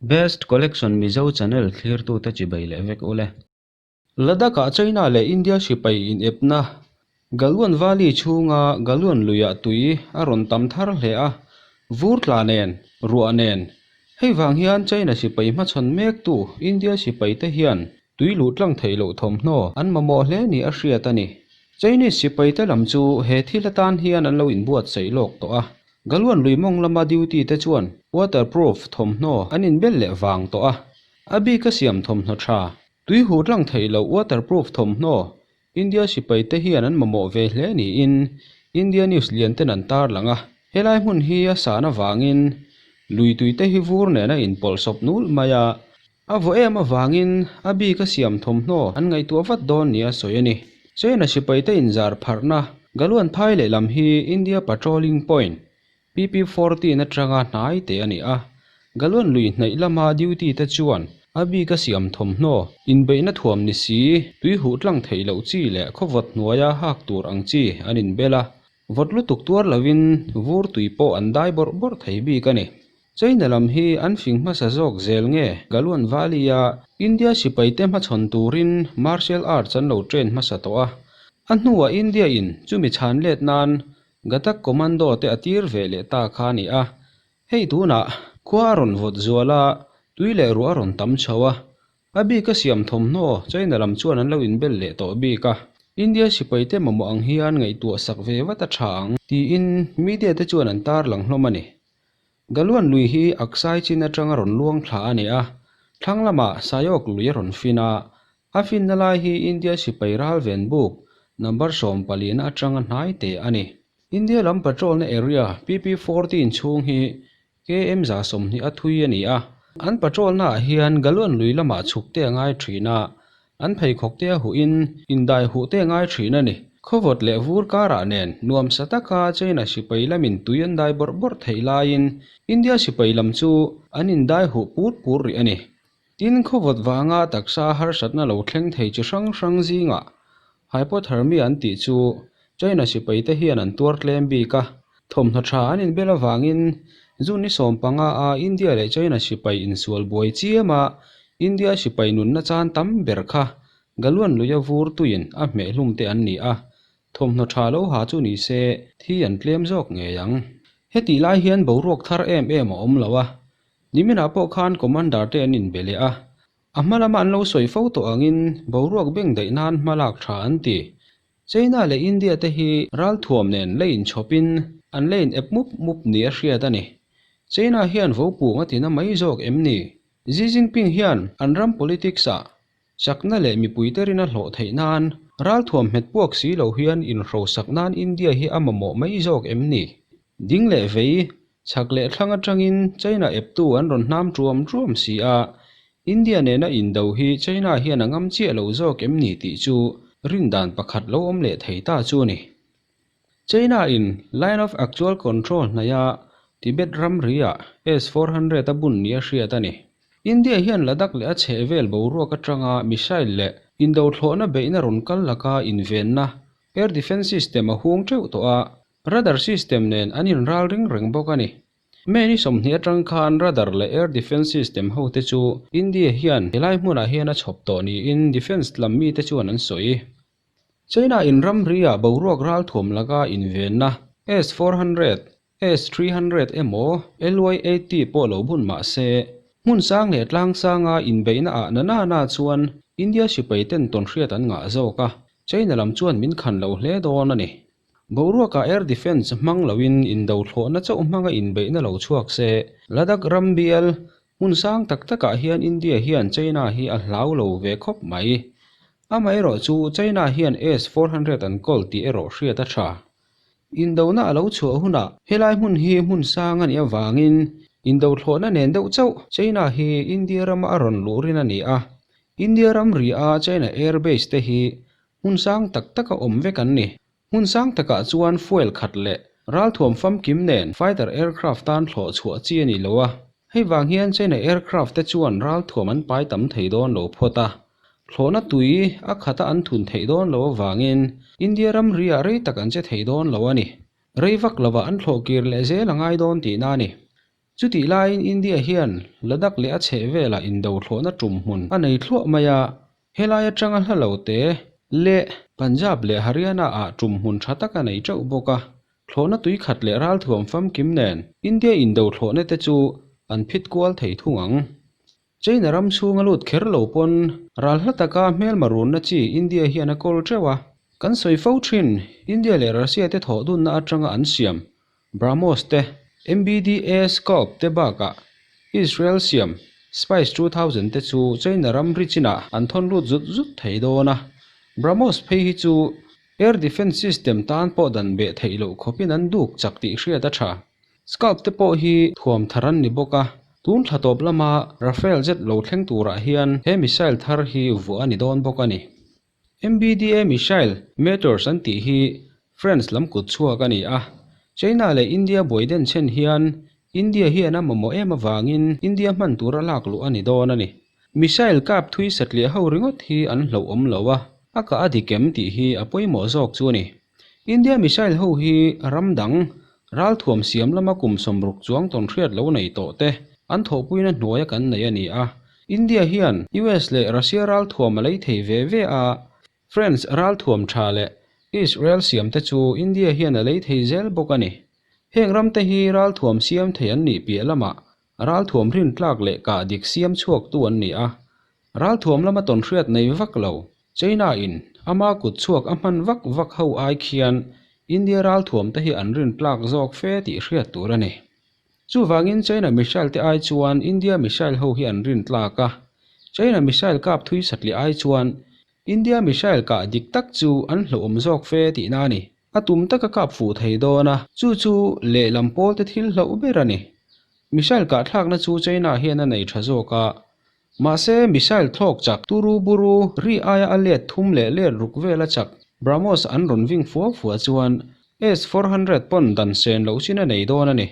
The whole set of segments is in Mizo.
Best Collection Mizo channel thlirtute chibai leh vek ule. Ladakh-ah China leh India sipai inepna Galwan Valley chhunga Galwan luiah tui a rawn tam thar hle a, vur tla nen, ruah nen. Hei vang hian China sipai hmachhawn mektu India sipaite hian tui luh tlang theih loh thawmhnaw an mamawh hle ni a hriat a ni. Chinese sipaite lam chu he thil atan hian an lo inbuatsaih lawk tawh a, Galwan lui mawng lama duty te chuan waterproof thawmhnaw an inbel leh vang tawh a, a bika siam thawmhnaw tha, tui huh tlang theih loh waterproof thawmhnaw India sipai te hian an mamawh ve hle niin India news lian ten an tarlang a, helai hmun hi a san avangin lui tui te hi vur nen a inpawlh sawp nul mai a, A vaw em avangin a bik a siam thawmhnaw an ngaihtuah vat dawn nia sawi a ni. China sipaite inzar pharhna Galwan phai lehlam hi India Patrolling Point, PP 14 atanga hnai teh a ni a. Galwan lui hnaih lama duty te chuan a bik a siam thawmhnaw inbeihna thuam ni si, tui huh tlang theih loh chi leh khawvawt hnuaia hak tur ang chi an inbel a. Vawt lutuk tuar lovin vur tui pawh an dai bawrh bawrh thei bik a ni. China lam hi an fing hmasa zawk zel nge Galwan Valley-a India sipaite hmachhawn turin martial arts an lo train hmasa tawh a. A hnuah India-in chumi chhan let nan Ghatak Commando te a tir ve leh ta kha a ni a. Hei tunah khua a rawn vawt zual a, tui leh ruah a rawn tam chho a. A bik a siam thawmhnaw China lam chuan an lo inbel leh tawh bik a, India sipaite mamawh ang hian ngaihtuah sak ve vat a tha ang tiin media te chuan an tarlang hlawm a ni. Galwan lui hi Aksai chin atanga rawn luang thla a ni a, thlang lamah Sayawk lui a rawn fin a, a finna lai hi India sipai ralven buk number 14 atanga hnai teh a ni. India lam patrol-na area PP 14 chhung hi KM 120 a thui a ni a, an patrol-na ah hian Galwan lui lamah chhuk te a ngai thin a, An pheikhawk te a huhin indai huh te a ngai thin a ni. Khawvawt leh vur karah nen nuamsa taka China sipai lamin tui an dai bawrh bawrh theih laiin India sipai lam chu an indai huh pur pur rih a ni. Tin, khawvawt vanga taksa harsatna lo thleng thei chi hrang hrang zingah hypothermia an tih chu China sipai te hian an tuar tlem bik a, thawmhnaw tha an inbel avangin June ni 15 a India leh China sipai insual buai chiam a, India sipai nunna chan tam ber kha Galwan luia vur tuiin a hmeh hlum te an ni a, thawmhnaw tha lo ha chu ni se thi an tlem zawk ngei ang. Hetih lai hian boruak thar em em a awm lo a, niminah pawh khan Commander te an inbe leh a, A hma lama an lo sawi fo tawh angin boruak beng daih nan hma lak tha an ti. China leh India te hi ralthuam nen la inchhawpin an la in ep mup mup ni a hriat a ni. China hian vopung a tina mai zawk em ni? Xi Jinping hian an ram politics ah chakna leh mipuite rin a hlawh theih nan ralthuam hmet puak si lo hian inhrosak nan India hi a mamawh mai zawk em ni? Ding leh vei Chhak leh thlang atangin China eptu an rawn hnam tuam tuam si a, India nena indo hi China hian a ngam chiah lo zawk em ni tih chu rindan pakhat lo awm leh thei ta chu a ni. China in Line of Actual Control hnaia Tibet ramri-ah S-400 a bun nia hriat a ni. India hian Ladakh leh a chhehvel boruak atanga missile leh indo thlawhna beihna rawn kal laka invenna air defence system a hung teuh tawh a, Radar system nen an inral ring reng bawk a ni. May ni 20 atang khan radar leh air defence system ho te chu India hian helai hmunah hian a chhawp tawh niin defence lam mite chuan an sawi. China in ramri ah boruak ralthuam laka invenna S-400, S-300 emaw LY-80 pawh lo bun mah se, hmun sang leh tlang sanga inbeihna ah na na na chuan India sipai ten tawnhriat an ngah zawk a, China lam chuan min khan lo hle dawn a ni. Boruakah air defence hmang loin indo thlawhna chauh hmanga inbeihna lo chhuak se, Ladakh ram bial hmun sang tak takah hian India hian China hi a hlau lo ve khawp mai. Amaherawh chu China hian S-400 an kawl tih erawh hriat a tha. Indona a lo chhuah hunah helai hmun hi hmun sang a nih avangin indo thlawhna nen deuh chauh China hi India rama a rawn luh rin a ni a. India ram ri a China air base te hi Hmun sang tak taka awm vek an ni. Hmun sang takah chuan fuel khat leh ralthuam famkim nen fighter aircraft tan thlawh chhuah chi a ni lo a. Hei vang hian China aircraft te chuan ralthuam an pai tam thei dawn lo phawt a. Thlawhna tui a khata an thun theih dawn lo avangin India ramri ah rei tak an che thei dawn lo a ni. Rei vak lovah an thlawh kir leh zel a ngai dawn tihna a ni. Chutih laiin India hian Ladakh leh a chhehvelah indo thlawhna tum hmun a nei thluah mai a, helai atanga hla lo te leh Punjab leh Haryana ah tum hmun tha tak a nei teuh bawk a. Thlawhna tui khat leh ralthuam famkim nen India indo thlawhna te chu an phit kual thei thung ang. China ram chhunga lut kher lo pawn ral hla taka hmelma runna chi India hian a kawl teuh a. Kan sawi fo thin, India leh Russia te thawh dunna atanga an siam BrahMos te, MBDA Scalp te bakah Israel siam Spice 2000 te chu China ram ri chinah an thawn lut zut zut thei dawn a. BrahMos phei hi chu Air Defence System tan pawh dan beh theih loh khawpin an duk chak tih hriat a tha. Scalp te pawh hi thuam thar an ni bawk a, tun thla tawp lama Rafale jet lo thleng turah hian he missile thar hi vuah a ni dawn bawk a ni. MBDA missile Meteors an tih hi France lam kut chhuak a ni a, China leh India buai den chhen hian India hian a mamawh em avangin India hman tura lak luh a ni dawn a ni. Missile kap thui satliah ho ringawt hi an hlauh awm lo a, a kah a dik em tih hi a pawimawh zawk chu a ni. India missile ho hi ram dang ralthuam siam lama kum 60 chuang tawn hriat lo nei tawh te an thawhpuina hnuaia kan nei a ni a. India hian US leh Russia ralthuam a lei thei ve ve a, France ralthuam tha leh Israel siam te chu India hian a lei thei zel bawk a ni. Heng ram te hi ralthuam siam thei an nih piah lamah ralthuam rintlak leh kah dik siam chhuaktu an ni a. Ralthuam lama tawnhriat nei vak lo, China in ama kut chhuak a hman vak vak ho ai khian India ralthuam te hi an rintlak zawk fe tih hriat tur a ni. Chuvangin China missile te ai chuan India missile ho hi an rintlak a, China missile kap thui satliah ai chuan India missile kah dik tak chu an hlauhawm zawk fe tihna a ni. A tum taka kap fuh thei dawn a, chu chu lehlam pawl te thil hlauh ber a ni. Missile kahthlakna chu China hian a nei tha zawk a, Mahse, missile thlawk chak turu buru ri aia a let thum leh let ruk vela chak BrahMos an rawn ving fua fua chuan S-400 pawn dan sen loh chin a nei dawn a ni.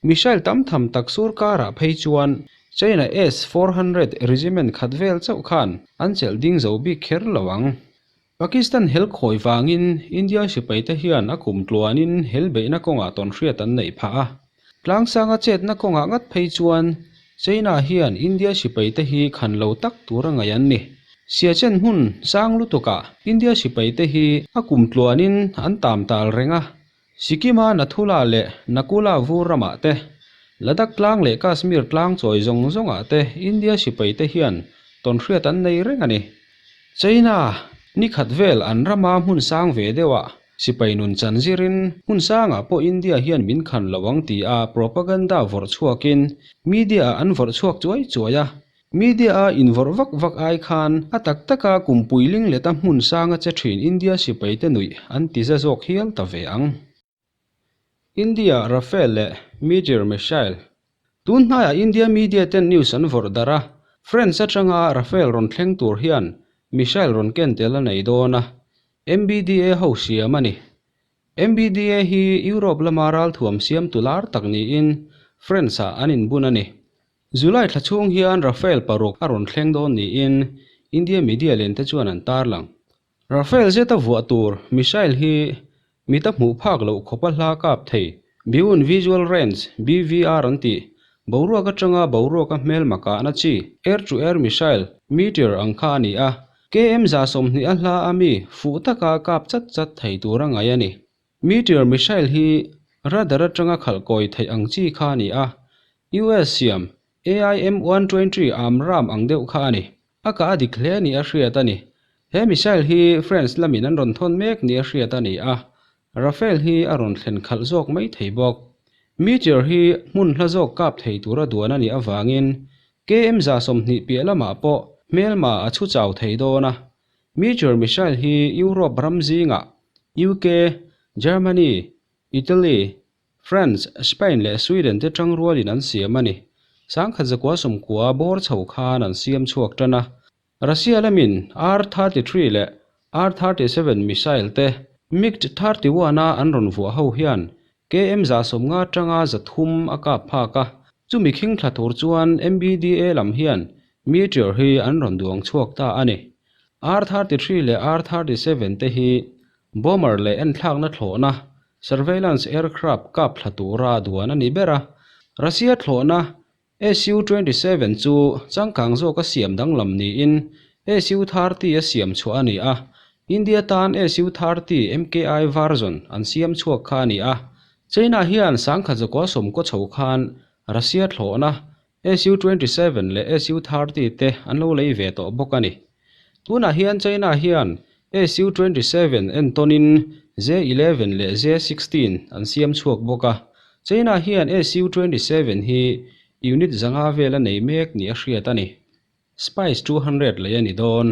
Missile tam tham tak sur karah phei chuan China S-400 regiment khat vel chauh khan an chelh ding zo bik kher lo ang. Pakistan hel khawi vangin India sipaite hian a kum tluanin hel beihna kawngah tawnhriat an neih phah a. Tlangsanga chetna kawngah ngat phei chuan China hian India sipaite hi khan lo tak tur a ngaih an ni. Siachen hmun sang lutukah India sipaite hi a kum tluanin an tam tal reng a. Sikima Nathula leh Nakula vur ramah te, Ladakh tlang leh Kashmir tlang chawi zawng zawngah te India sipaite hian tawnhriat an nei reng a ni. China, ni khat vel an rama hmun sang ve deuhah sipai nun chan zirin hmun sangah pawh India hian min khan lo ang tia propaganda vawrh chhuakin media-ah an vawrh chhuak chuai chuai a. Media-a invawrh vak vak ai khan a tak taka kumpui lingleta hmun sanga che thin India sipaite nuih an ti za zawk hial ta ve ang. India Rafale leh Meteor Missile Tun hnaiah India media ten news an vawrh darh a, France atanga Rafale rawn thleng tur hian missile rawn ken tel a nei dawn a, MBDA ho siam a ni. MBDA hi Europe lama ralthuam siam tu lar tak niin France ah an inbun a ni. July thla chhung hian Rafale paruk a rawn thleng dawn niin India media len te chuan an tarlang. Rafale zeta vuah tur missile hi mita hmuh phak loh khawpa hla kap thei, Beyond Visual Range, BVR an tih, boruak atanga boruaka hmelma kahna chi, air-to-air missile, Meteor ang kha a ni a, KM 20 a hla a mi fuh taka kap chat chat thei tura ngaih a ni. Meteor missile hi radar atanga khalh kawi theih ang chi kha a ni a, US siam AIM-120 Amram ang deuh kha a ni. A kah a dik hle ni a hriat a ni. He missile hi France lamin an rawn thawn mek ni a hriat a ni a, Rafale hi a rawn thlen khalh zawk mai thei bawk. Meteor hi hmun hla zawk kap thei tura duan a nih avangin KM 20 piah lamah pawh hmelma a chhu chau thei dawn a. Meteor missile hi Europe ram zingah UK, Germany, Italy, France, Spain leh Sweden te tangrualin an siam a ni. Sangkhat zakua sawmkua bawr chho khan an siam chhuak tan a. Russia lamin R-33 leh R-37 missile te MiG-31 a an rawn vuah ho hian KM 50 atanga 300 a kap phak a. Chumi khing thla tur chuan MBDA lam hian Meteor hi an rawn duang chhuak ta a ni. R-33 leh R-37 te hi Bomber leh enthlakna thlawhna, surveillance aircraft, kap thla tura duan a ni ber a. Russia thlawhna Su-27 chu changkang zawka siam danglam niin Su-30 a siam chhuah a ni a, India tan Su-30 MKI version an siam chhuak kha a ni a. China hian sangkhat zakua sawmkaw chho khan Russia thlawhna Su-27 leh Su-30 te an lo lei ve tawh bawk a ni. Tunah hian China hian Su-27 entawnin J-11 leh J-16 an siam chhuak bawk a. China hian Su-27 hi unit zanga vel a nei mek ni a hriat a ni. Spice 200 lei a ni dawn.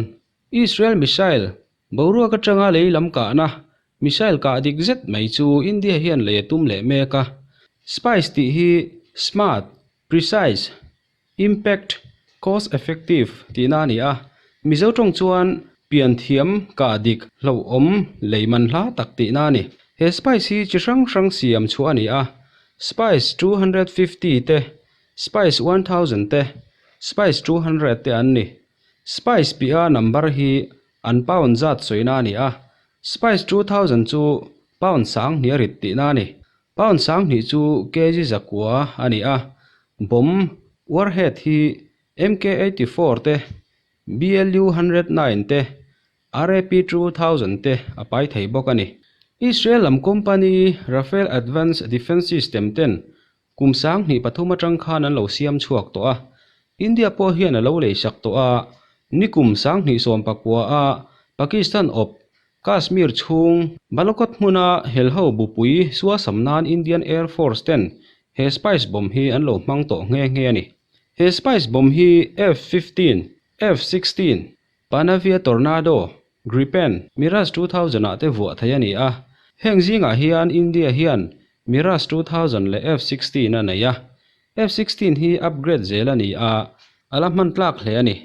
Israel missile boruak atanga lei lam kahna missile kah dik zet mai chu India hian lei a tum leh mek a. Spice tih hi smart, precise, impact, cost effective tihna a ni a. Mizo tawng chuan pian thiam kah dik hlauhawm lei man hla tak tihna a ni. He spice hi chi hrang hrang siam chhuah a ni a. Spice 250 te, spice 1000 te, spice 200 te an ni. Spice piha number hi an pound zat sawina a ni a, Spice 2000 chu pound sanghnih a rit tihna a ni. Pound sanghnih chu kg zakua a ni a, bomb warhead hi MK 84 te, BLU 109 te, RAP 2000 te a pai thei bawk a ni. Israel lam company Rafael Advanced Defence System ten Kum 2003 atang khan an lo siam chhuak tawh a, India pawh hian a lo lei sak tawh a, nikum 2019 a Pakistan awp Kashmir chhung Balakot hmuna helho bupui suasam nan Indian Air Force ten he spice bomb hi an lo hmang tawh nghe nghe a ni. He spice bomb hi F-15, F-16, Panavia Tornado, Gripen, Mirage 2000 ah te vuah thei a ni a, heng zingah hian India hian Mirage 2000 leh F-16 a nei a, F-16 hi upgrade zel a ni a, a la hman tlak hle a ni.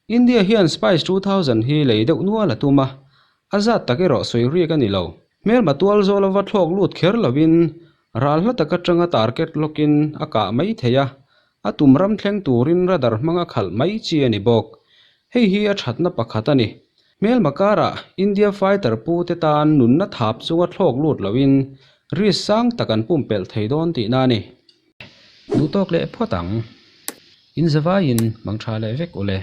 India hian Spice 2000 hi lei deuh nual a tum a, a zat tak erawh sawi riak a ni lo. Hmelma tual zawl ava thlawk lut kher lovin ral hla tak atanga target lawkin a kah mai thei a, a tum ram thleng turin radar hmanga khalh mai chi a ni bawk. Hei hi a thatna pakhat a ni. Hmelma karah India fighter pu te tan nunna thap chunga thlawk lut loin risk sang tak an pumpelh thei dawn tihna a ni. Duhtawk leh phawt ang. In zavaiin mang tha leh vek ule.